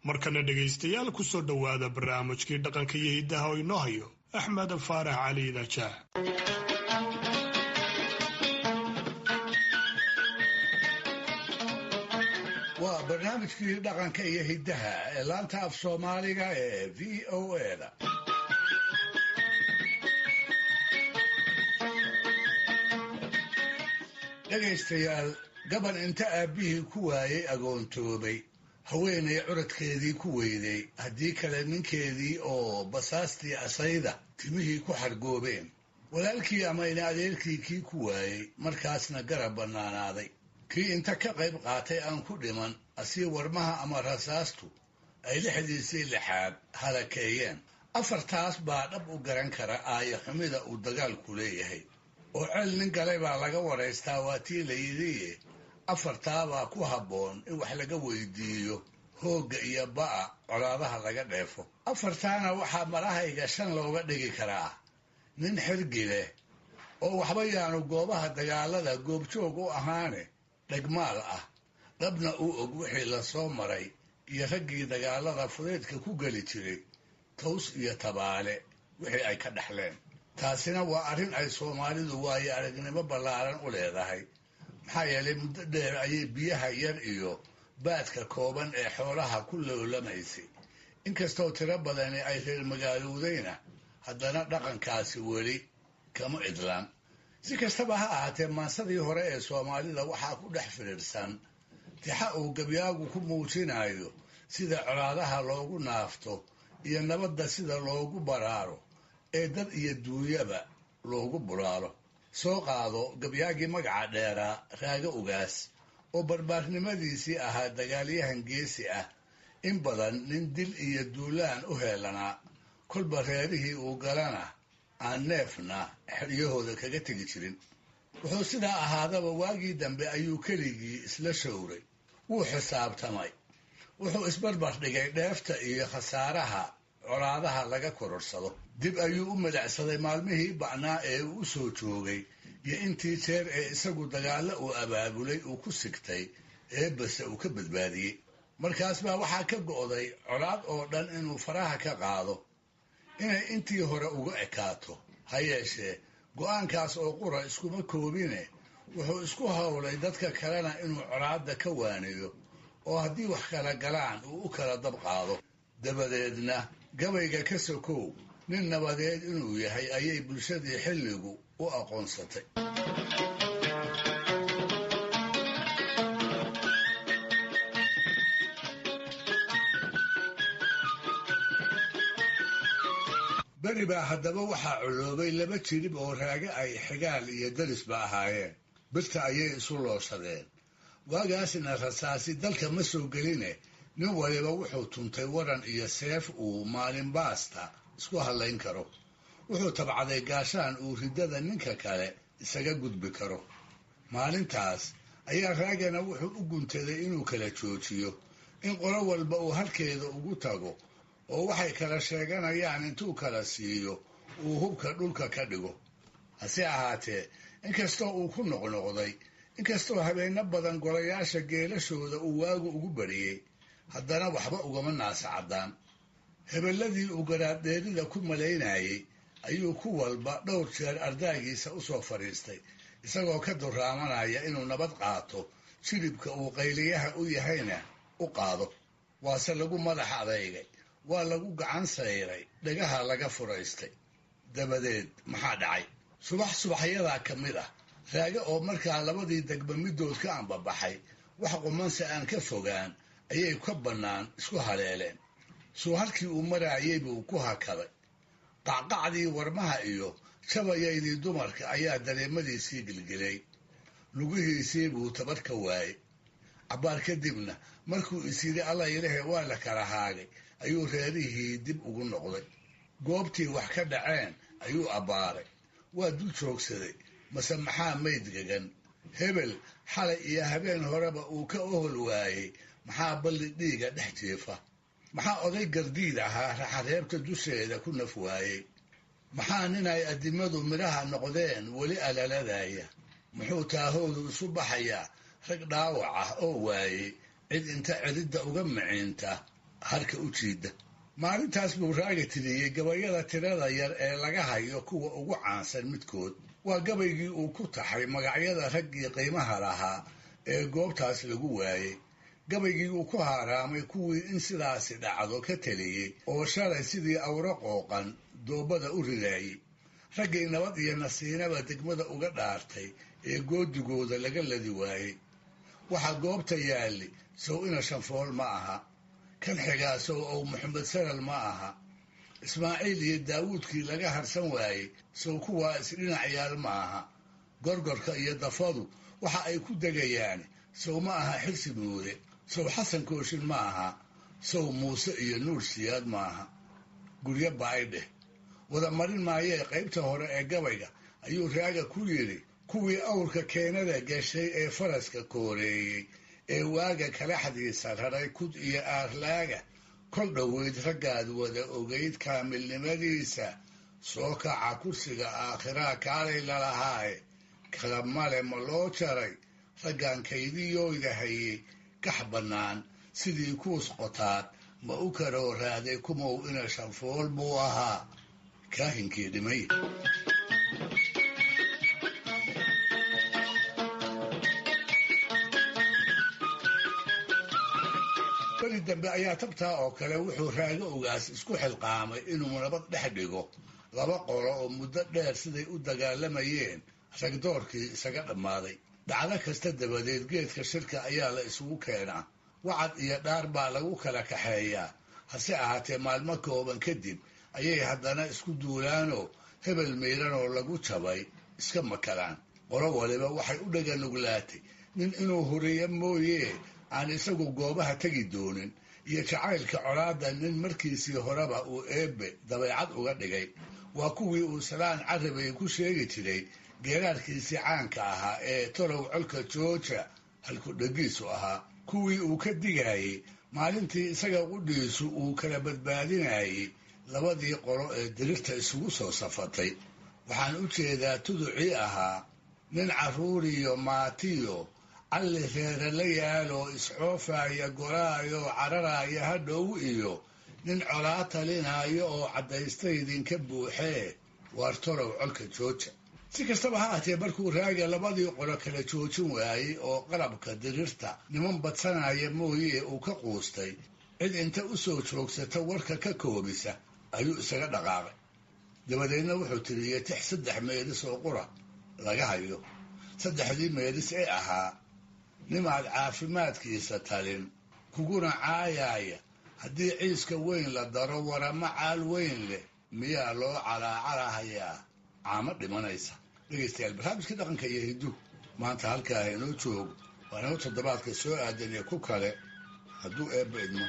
Markana dhegaystayaal, ku soo dhowaada barnaamijkii dhaqanka iyo hiddaha oo inoo hayo Axmed Faarax Cali Idajaax. Waa barnaamijkii dhaqanka iyo hiddaha ee laanta af Soomaaliga ee VOA-da. Dhegaystayaal, gaban inta aabbihii ku waayey agoontoobay, haweenay curadkeedii ku weyday, haddii kale ninkeedii oo basaastii asayda timihii ku xargoobeen, walaalkii ama ina adeerkii kii ku waayey, markaasna garab bannaanaaday, kii inta ka qayb qaatay aan ku dhiman asii warmaha ama rasaastu ay lixdiisii lixaad halakeeyeen, afartaas baa dhab u garan kara aaya xumida uu dagaalku leeyahay. Oo ceel nin galay baa laga waraystaa, waa tii la yidhiye. Afartaabaa ku habboon in wax laga weydiiyo hoogga iyo ba'a colaadaha laga dheefo. Afartaana waxaa marahayga shan looga dhigi karaa nin xirgi leh oo waxba yaanu goobaha dagaalada goobjoog u ahaane dhegmaal ah, dhabna u og wixii la soo maray iyo raggii dagaalada fudeydka ku geli jiray taws iyo tabaale wixii ay ka dhexleen. Taasina waa arrin ay Soomaalidu waayo aragnimo ballaaran u leedahay, maxaa yeelay muddo dheer ayay biyaha yar iyo baadka kooban ee xoolaha ku loolamaysay. Inkastoo tiro badani ay reer magaalowdayna, haddana dhaqankaasi weli kama idlaan. Si kastaba ha ahaatee, maansadii hore ee Soomaalida waxaa ku dhex firiirsan tixa uu gabyaagu ku muujinayo sida colaadaha loogu naafto iyo nabadda sida loogu baraaro ee dad iyo duunyaba loogu bulaalo. Soo qaado gabyaagii magaca dheeraa Raago Ugaas, oo barbaarnimadiisii ahaa dagaalyahan geesi ah, in badan nin dil iyo duulaan u heelanaa, kolba reerihii uu galana aan neefna xeryahooda kaga tegi jirin. Wuxuu sidaa ahaadaba, waagii dambe ayuu keligii isla showray, wuu xisaabtamay, wuxuu isbarbar dhigay dheefta iyo khasaaraha colaadaha laga kororsado. Dib ayuu u madacsaday maalmihii ba'naa ee uu u soo joogay iyo intii jeer ee isagu dagaallo uu abaabulay uu ku sigtay, eebbase uu ka badbaadiyey. Markaas baa waxaa ka go'day colaad oo dhan inuu faraha ka qaado, inay intii hore uga ekaato. Ha yeeshee, go'aankaas oo qura iskuma koobine, wuxuu isku howlay dadka kalena inuu colaadda ka waaniyo oo haddii wax kala galaan uu u kala dab qaado. Dabadeedna gabayga ka sokow nin nabadeed inuu yahay ayay bulshadii xilligu u aqoonsatay. Beri baa haddaba waxaa coloobay laba jirib oo Raage ay xigaal iyo darisba ahaayeen. Birta ayay isu looshadeen. Waagaasna rasaasi dalka ma soo geline, nin waliba wuxuu tuntay waran iyo seef uu maalin baasta isku hadlayn karo. Wuxuu tabcaday gaashaan uu riddada ninka kale isaga gudbi karo. Maalintaas ayaa Raagana wuxuu u guntaday inuu kala joojiyo, in qolo walba uu halkeeda ugu tago oo waxay kala sheeganayaan intuu kala siiyo uu hubka dhulka ka dhigo. Hase ahaatee, inkastoo uu ku noqnoqday, inkastoo habeenno badan golayaasha geelashooda uu waagu ugu bariyey, haddana waxba ugama naasa caddaan. Hebeladii uu garaadheerida ku malaynayey ayuu ku walba dhowr jeer ardaagiisa u soo fadhiistay, isagoo ka duraamanaya inuu nabad qaato, jilibka uu qayliyaha u yahayna u qaado. Waase lagu madax adeygay, waa lagu gacan sayray, dhagaha laga furaystay. Dabadeed maxaa dhacay? Subax subaxyadaa ka mid ah, Raage oo markaa labadii degba middood ka ambabaxay, wax qumanse aan ka fogaan, ayay ka bannaan isku haleeleen. Suu halkii uu maraayay buu ku hakaday. Qacqacdii warmaha iyo jabayaydii dumarka ayaa dareemadiisii gilgilay. Lugihiisii buu tabar ka waayey. Cabbaar kadibna markuu is yidhi "Alla ilahe, waa la kala haagay," ayuu reerihii dib ugu noqday. Goobtii wax ka dhaceen ayuu abbaaray, waa dul joogsaday. Mase maxaa mayd gagan? Hebel xalay iyo habeen horeba uu ka ohol waayey maxaa balli dhiiga dhex jiifa? Maxaa oday gardiid ahaa raxareebta dusheeda ku naf waayey? Maxaa ninay addimadu midhaha noqdeen weli alaladaya? Muxuu taahoodu isu baxayaa rag dhaawac ah oo waayey cid inta cididda uga miciinta harka u jiida. Maalintaas buu Raaga tiriyey gabayada tirada yar ee laga hayo kuwa ugu caansan midkood. Waa gabaygii uu ku taxay magacyada raggii qiimaha lahaa ee goobtaas lagu waayey, gabaygii uu ku haaraamay kuwii in sidaasi dhacdo ka teliyey oo shalay sidii awro qooqan doobada u ridaayey, raggii nabad iyo nasiinaba degmada uga dhaartay ee goodigooda laga ladi waayey. Waxaa goobta yaalli sow ina Shanfool ma aha, kan xigaa sow ow Maxamed Saral ma aha, Ismaaciil iyo Daawuudkii laga harsan waayey sow kuwaa isdhinac yaal ma aha, gorgorka iyo dafadu waxa ay ku degayaan sow ma aha Xirsi Buure, sow Xasan Kooshin ma aha, sow Muuse iyo Nuur Siyaad ma aha. Guryo ba-ay dheh wada marin maayee qaybta hore ee gabayga ayuu Raaga ku yidhi: kuwii awrka keenada gashay ee faraska kooreeyey ee waaga kalaxdiisa raray kud iyo aarlaaga, kol dhoweyd raggaad wada ogeyd kaamilnimadiisa, soo kaca kursiga aakhiraa kaalay lalahaaye, kala male ma loo jaray raggan kaydiyooyda hayey kax bannaan sidii kuus qotaad ma u karoo raaday kumow ina Shanfool buu ahaa kaahinkii dhimay. Beri dambe ayaa tabtaa oo kale wuxuu Raago Ogaas isku xilqaamay inuu nabad dhex dhigo laba qolo oo muddo dheer siday u dagaalamayeen ragdoorkii isaga dhammaaday. Dhacdo kasta dabadeed geedka shirka ayaa la isugu keenaa, wacad iyo dhaar baa lagu kala kaxeeyaa. Hase ahaatee maalmo kooban kadib ayay haddana isku duulaanoo hebel miiranoo lagu jabay iska makalaan. Qolo waliba waxay u dhaganuglaatay nin inuu huriyo mooyee aan isagu goobaha tegi doonin, iyo jacaylka colaadda nin markiisii horeba uu Eebbe dabeecad uga dhigay. Waa kuwii uu Salaan Carabay ku sheegi jiray geeraarkiisii caanka ahaa ee torow colka jooja halkudhegiisu ahaa, kuwii uu ka digayey maalintii isaga qudhiisu uu kala badbaadinayey labadii qolo ee dirirta isugu soo safatay. Waxaan u jeedaa tuducii ahaa: nin carruuriyo maatiyo calli reere la yaaloo isxoofaaya goraayo cararaaya hadhow, iyo nin colaa talinaayo oo caddaysta idinka buuxee, waar torow colka jooja. Si kastaba ha ahatee, markuu Raaga labadii qolo kala joojin waayey oo qalabka dirirta niman badsanaya mooyee uu ka quustay cid inta u soo joogsata warka ka koobisa, ayuu isaga dhaqaaqay. Dabadeedna wuxuu tiriyey tix saddex meelis oo qura laga hayo. Saddexdii meelis ee ahaa: nimaad caafimaadkiisa talin kuguna caayaaya, haddii ciiska weyn la daro warama caal weyn leh, miyaa loo calaacalahayaa caamo dhimanaysa? Dhegeystayaal, barnaamijka dhaqanka iyo hidduhu maanta halkaa inoo joogo. Waa inoo toddobaadka soo aadan iyo ku kale hadduu Eebba idmo.